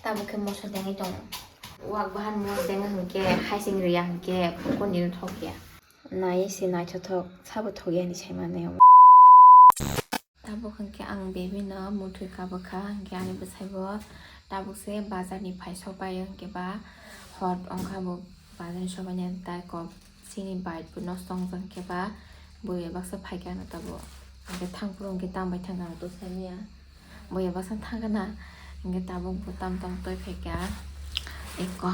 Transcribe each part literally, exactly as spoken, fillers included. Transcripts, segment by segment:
Abo khe moso dengwi tongo. Wak bahan mos denga hinkhe haising riya hinkhe kondino thok ya. Nai se naithothok sabo thok ya hinwi sai mano. Tabuk hinkhe ang baby no muthwi kabukha, hinkhe ani bwsai bo tabuk se bazar ni phai sok bai o, hinkhe ba hot wngkha bo bazar ni sobai nai tai kok chini bike bo nosto wngjak, hinkhe ba buya baksa phaikha ano tabuk, hinkhe thangphuru hinkhe tambai thangkha ano to sai manya. Buya baksa thangkha na, hinkhe tabuk bo tam tam toi phaikha. Eko.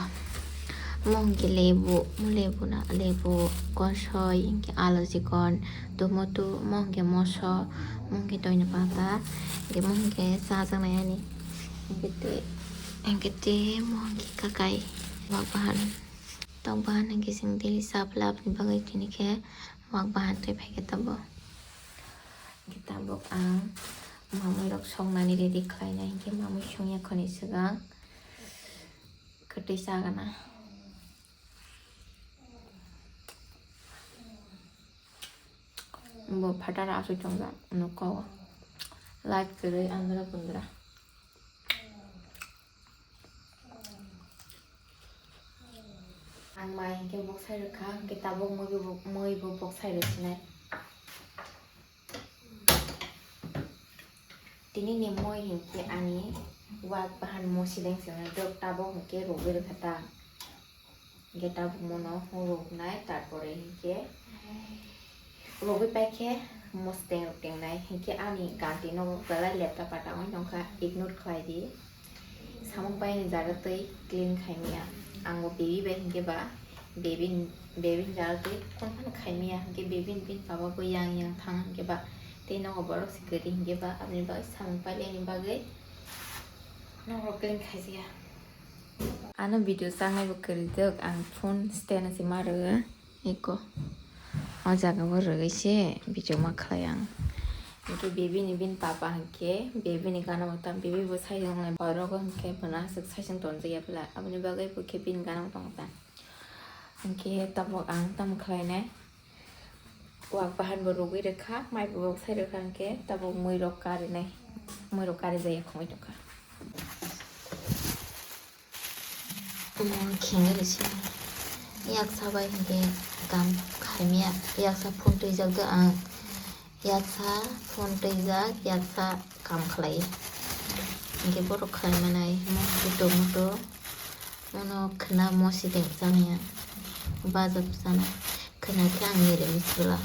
Mo hinkhe lebu, mo lebu na, lebu, kosoi, hinkhe alu chikon, tomato, mo hinkhe moso, mo hinkhe doina pata, hinkhe mo hinkhe chajaknai ani. Hinkhe te, hinkhe te mo hinkhe kakai, wak bahan. Tok bahan hinkhe chwng daily chapla aboni bagwi tini khe wak bahan twi phaikhe tabuk. Hinkhe tabuk ang mamwi rok songnani ready khlainai, hinkhe mamwi songya khoni swkang kwtwi chagana. Bo phataro aswk tongjak nokao. Light kwrwi andra kundra. Ang mai hinkhe boksai rwkha, hinkhe tabuk mui bo, mui bo boksai rwsinai. Tini ni mui hinkhe ani wak bahan mosi deng se tabuk hinkhe rwgwi rwkha ta. Hinkhe tabuk mono rwknai, tarpore hinkhe rwgwi paikhe mos teng rok tengnai. Hinkhe ani ganti nogo belai lepta pata wng tongkha, ignore khlai di. Samung paini jaga twi clean khaimaya. Ang bo baby bai hinkhe ba baby ni, baby ni jaga twi kono phano khaimaya. Hinkhe baby ni bini papa bo yang yang thang hinkhe ba tei nogo borok se kwrwi hinkhe ba aboni bagwi samung pailani bagwi nogo clean khaijaya. Ano video changnai bo kwrwi dok, ang phone stand se ma rwgo eko. O jaga o rwgwi se video ma khlai ang. Hinkhe baby ni bini papa hinkhe baby ni gana bo tam, baby bo sai tongnai, oro hinkhe bono aswk sai song tonjak ya bwla, aboni bagwi bo khe bini gana bo tongo ta. Hinkhe tabuk ang tamo khlainai. Wak bahan bo rwgwi rwkha, mai bo boksai rwkha, hinkhe tabuk mui rok karinai, mui rok kari jaya khongwi tongkha. Omo khengwi rwsini yaksa bai hinkhe kam khaimya, yaksa phone twijak do ang, yaksa phone twijak, yaksa kam khlai. Hinkhe borok khlai manai mo hinkhe tomato. Mono khwna mosi teng chaniya. Bajak chana. Khwna khe ang niramis bwla.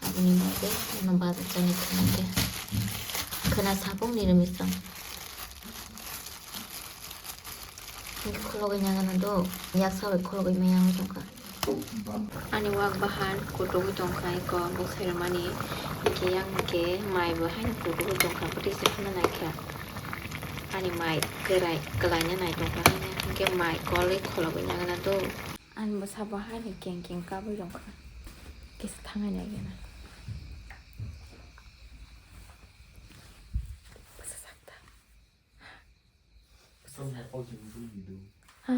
Aboni bagwi mono bajak chani khwna khe. Khwna sapung niramis tong. Khulogwi nangano do. Yaksa bai khulogwi maya wng tongkha. Ani wak bahan kutugwi tongkha eko boksai rwmani. Hinkhe yang hinkhe mai bo haino kutugwi tongkha, bwtwi se phano naikha. Ani mai kwrai kwlaina nai tongkha haino, hinkhe mai kolwi kholobwi nangna do. Ani bwsa bo haino keng keng kabwi tongkha. Kisa thangnai naikhe na. Bwsa sakta. Ha?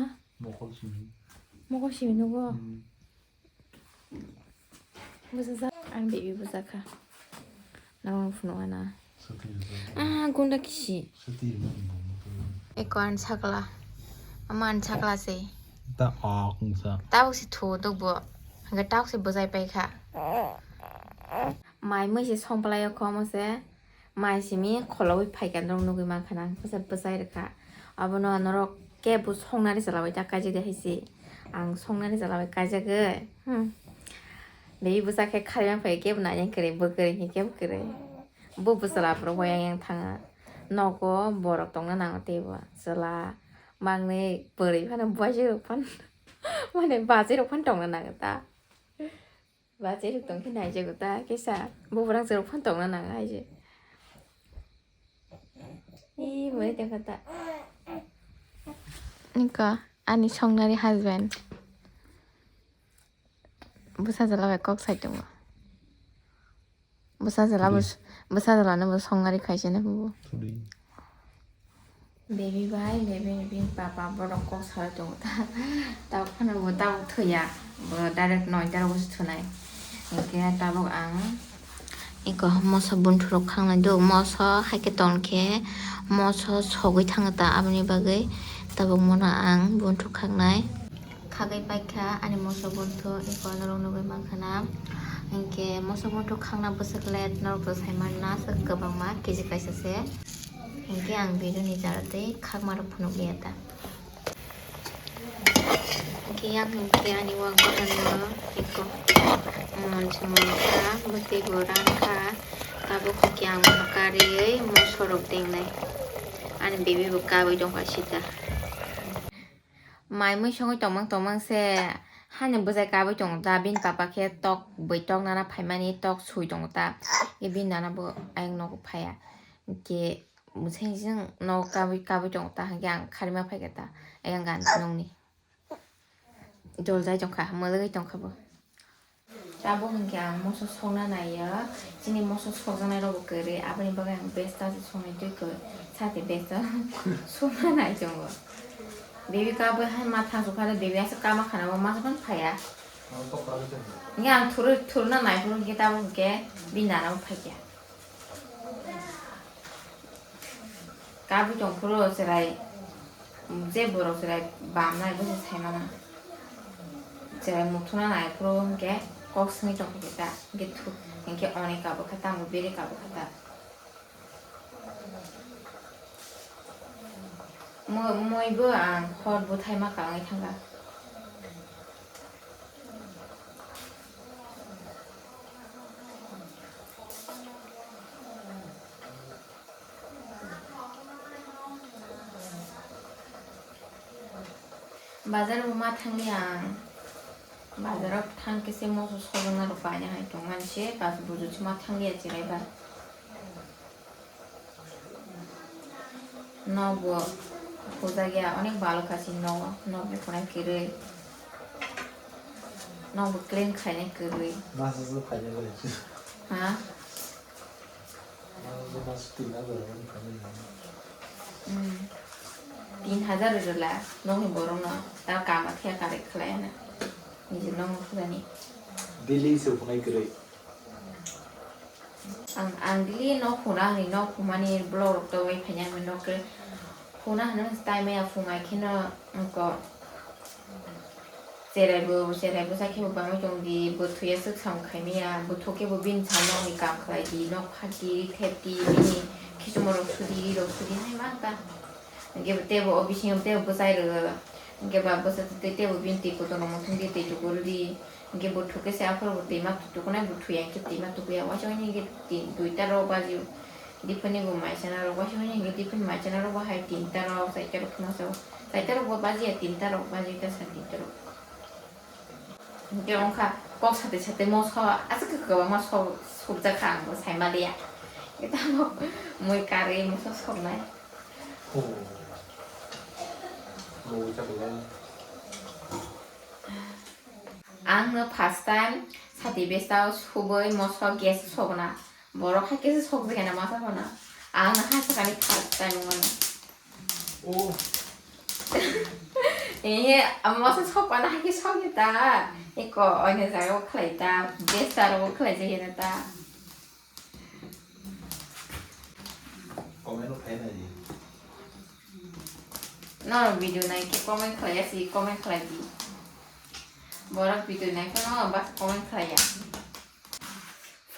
Mokol simi nugo? Hmm. Bwsajak, ang baby bwsakha. Nang phunukna. Ah, gunda kisi. Eko ani sakla. Ama ani sakla se. Ta ok wngsa. Tabuk se thu tok bo. Hingke tabuk se bwsai paikha. Mai mui se songpalai o khomo se. Mai simi kholobwi phaikha norok nugwi mankha na, bwsa-, bwsai rwkha. Abono norok kebo songnani chwla bai ta kaijak de hai se. Ang songnani chwla bai kaijagwi, hmm. Baby bwsa khe khaiwi phai kebo naina kwrwi, bwkwrwi hinkhe bwkwrwi. Bo bwsala borok bai yang yang thanga. Nogo borok tongna nango teibo. Chwla mangnwi bwrwi phano bwsajwk rok phano, mane bachwi rok phano tongna nango ta. Bachai rok tongkhe naijago ta kisa. Bubrang chwrok phano tongna nang aije. Ih, mui tongkha ta. Niko, ani songnari husband. Bwsa jala bai kok sai tongo. Bwsa jala bw-, bwsa jala no bo songnari khaisani bubo. Baby bai, baby ni bini papa borok kok salai tongo ta. Tabuk phano bo tabuk thwiya. Bo direct noita rogo se thwnai. Hinkhe tabuk ang Eko moso bunthurok khangnai do, moso hai khe ton khe moso sogwi thango ta, aboni bagwi tabuk mono ang bunthuk khangnai. Khagwi paikha ani moso bunthuk, eko norok nugwi mankha na. Hinkhe moso bunthuk khangna bwswk let norok to saimanna, aswk kwbangma kg kaisa se. Hinkhe ang video ni jara tei khakma rok phunuk liya ta. Hinkhe yang hinkhe ani wak bahan no eko, um, chwng kha, bwtwi bo rang kha, tabuk hinkhe ang bono kariwi moso rok dengnai. Ani baby bo kabwi tongkha sita. Mai mui songwi tongmang tongmang se, hani bwsai kabwi tongo ta, bini papa khe tok bwi tok nana phaimani tok sui tongo ta, e bini nana bo ayang nogo phaiya. Hinkhe mwsai jeng nogo kabwi kabwi tongo ta, hinkhe ang kharima phaikha ta, ayang gan nongni. Doljai tongkha, mwlwgwi tongkha bo. Tabuk hinkhe ang moso sokna naiya, chini moso sokjaknai rokbo kwrwi, aboni bagwi ang besta se soknai twi kwrwi, sati besta sokna nai tongo. Baby kabwi hai ma thang sukha de, baby aswk kama khana bo masa phano phaiya. Hinkhe ang thuru-, thuruna naiphuru hinkhe tabuk hinkhe bini nana bo phaikha. Kabwi tongphuru chwrai, je borok chwrai bamnai bwsai saimano. Chwrai muthuna naiphuru hinkhe kok swngwi tongkha khe ta, hinkhe thu-, hinkhe oni kabukha ta, tamo bere kabukha ta. Mo-, moibo ang hor bwthai ma kalangwi thangkha. Bazar bo ma thangli ang. Bazar o thang khe se moso sojona rok paina hai tong mani se, bas bujo se ma thangli ya cherai ba. Nok bo hujakya, onek balo kasi nogo, nok bo khwnai kwrwi. Nok bo clean khainai kwrwi. Masa se phainai bai. Ha? Masa se masa tin hajar wng khainai. Hmm. Tin hajar rwla, nokni borokno ta kama phiya karwi khlaiya na. Niji nokno phurani. Daily se phunai kwrwi. Ang, ang daily nok huna, ani nok humani vlog rok togwi phaina, ang nok khe huna hwnwi tai maya phung ai kheno, wngkha cherai bo, cherai bwsa khe bo bangwi tong di, bo thuya swk sam khai maya, bo thok khe bo bini samung ni kam khlai di, nok phak di, thep di, bini khichimo rok sudi, rok sudi hai mang ta. Hwnkhe teibo o bisingo teibo bwchai rwgo. Hwnkhe ba bwsa twi teibo bini twi kotorno muthung di twi tuku rw di. Hwnkhe bo thuk khe se aphuru bo twima tukunai bo thuya hwnkhe twima tukuya. Waisa waisa hwnkhe tin, duita rok baji o. Diphani bo mai chana rok waisa waisa hwnkhe diphani mai chana rok bo hai tinta rok, chaita rok phano sao. Chaita rok bo baji ya, tinta rok baji ta sa tinta rok. Hwnkhe wngkha kok sate sate moso aswk kwbangma sok, sokjak kha ang bo saima liya. Tamo mui karwi moso soknai. Oh. Mui chakulai. Ang no first time sati besta o subui moso gas sokna. Borok hai khe se sokjak ya na masa phano. Ang no hai sakani first time wngmano. Oh. Ehe, amo masa sokmano hai khe sokya ta. Eko oino jaga o khlai ta. Besta ro o khlai jaya na ta. Comment o khai nai di. No video nai khe comment khlai ya si, comment khlai di. Borok video nai phano bas comment khlai ya.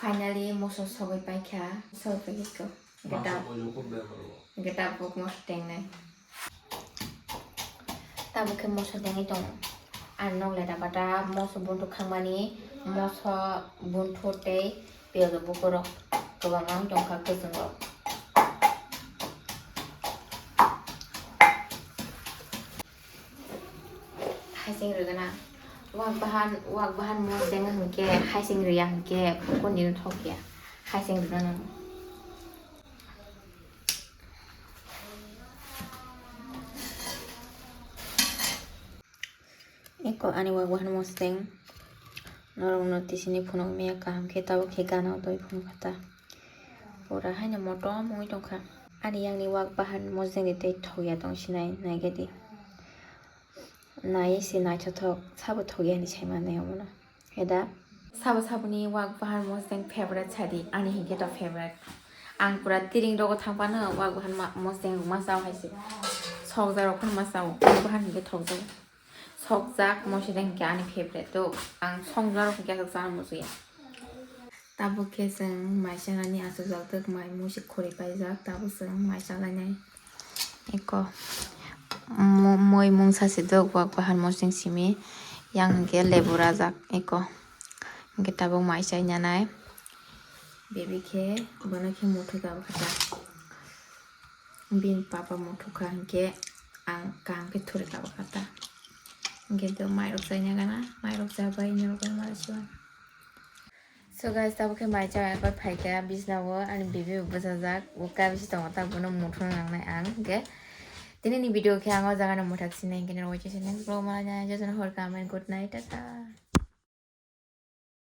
Finally, moso sogwi paikha, sogwi paikha ko. Geta, geta buk moso tengnai. Tabuk khe moso tengwi tongo. Ang nok leta bata moso bunthuk khangmani, moso bunthuk tei piyaj bukurok kwbangma wng tongkha kwchwngrok. Haising rwgana. Wak bahan, wak bahan mos deng hwnkhe haising rwya hwnkhe kondino thokya. Haising rwna nango. Eko ani wak bahan mos deng. Norokno tisini phunuk maya kaham khe tabuk khe gana o twi phunuk kha ta. Pura haino motom wngwi tongkha. Ani yakni wak bahan mojang ni tei thokya tong sinai naigadi. Nai se naithothok sabo thokya hinwi sai mannai omono. Heda Sabo saboni wak bahan mosdeng favorite sadi, ani hinkhe to favorite. Ang pura tiring rogo thangpano wak bahan ma-, mosdeng rok ma chao hai se. Sokjak rok phano ma chao, wak bahan hinkhe thokjao. Sokjak mosdeng hinkhe ani favorite to, ang sokjak rok hinkhe aswk chana muchungya. Tabuk khe chwng mai chanani achukjak twk mai musi khori paijak, tabuk chwng mai chalainai. Eko mo-, moi mungsa si dok wak bahan mosdeng simi, yang hinkhe lebu rajak eko. Hinkhe tabuk mai chainanai. Baby khe bono khe muthwi kabo kha ta. Bini papa muthukha hinkhe ang kaham khe thuri kabo kha ta. Hinkhe do mairok chaina gana, mairok chabai norok bai malai siwan. So guys, tabuk khe mai cha ekbar phaikha bisna o, ani baby bo bwchajak, o kabisi tongo ta, bono muthung nangnai ang. Hinkhe tini ni video khe ang o jaga no muthak sinai, hinkhe nini waisa se next vlog malai nai, jotono hor kaham, good night, tata.